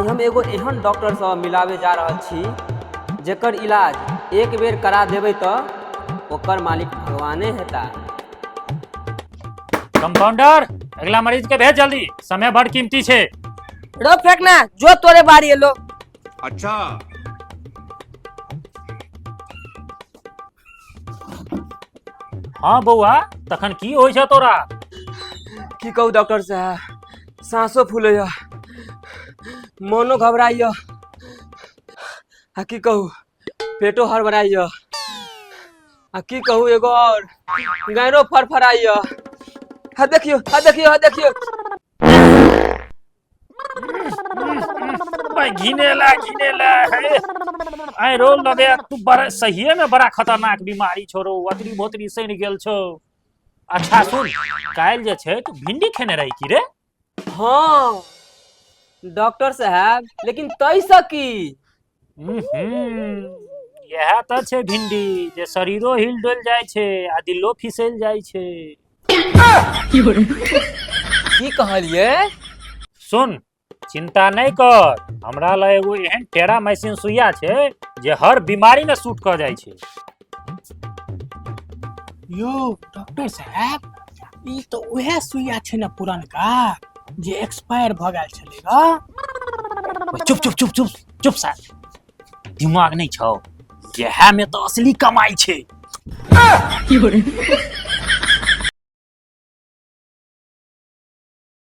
आइ हम एगो एहन डॉक्टरसँ मिलाबै जा रहल छी जेकर इलाज एक बेर करा देबै तऽ ओकर मालिक भगवाने हेता। कंपाउंडर, अगला मरीज के भेज जल्दी, समय बड़ कीमती छै। रो फेकना, जो तोरे बारी एलो। अच्छा। हाँ बौआ, तखन की होइ छै तोरा? की कहू डॉक्टर साहब, साँसो फूलैया, मोनो घबराइया, आ की कहू पेटो हड़बड़ाइया, आ की कहू एगो और गैरो फड़फड़ाइया। हा देखियो, हा देखियो, हा देखियो। भाई घिनेला घिनेला है। आइ रो लगे तू बड़ा सहिए में बड़ा खतरनाक बीमारी छोरो, अतरी भोतरी सनि गेल छौ। अच्छा सुन, काल्हि जे छै तू भिंडी खेने रही की रे? हाँ डॉक्टर साहब, लेकिन तैसँ की? इएह तऽ छै भिंडी जे शरीरो हिल डोल जाइ छै आ दिलो फिसल जाइ छै। की कहलियै? सुन, चिंता नहि कर, हमरा लग एगो एहन टेरा मशीन सुइया छै जे हर बीमारी में सूट कऽ जाइ छै। यौ डॉक्टर साहब, ई तऽ उएह सुइया छै ने पुरनका जे एक्सपायर भऽ गेल छलै ग? चुप चुप चुप चुप चुप साहब, दिमाग नहि छौ? इएह में तऽ असली कमाई छै।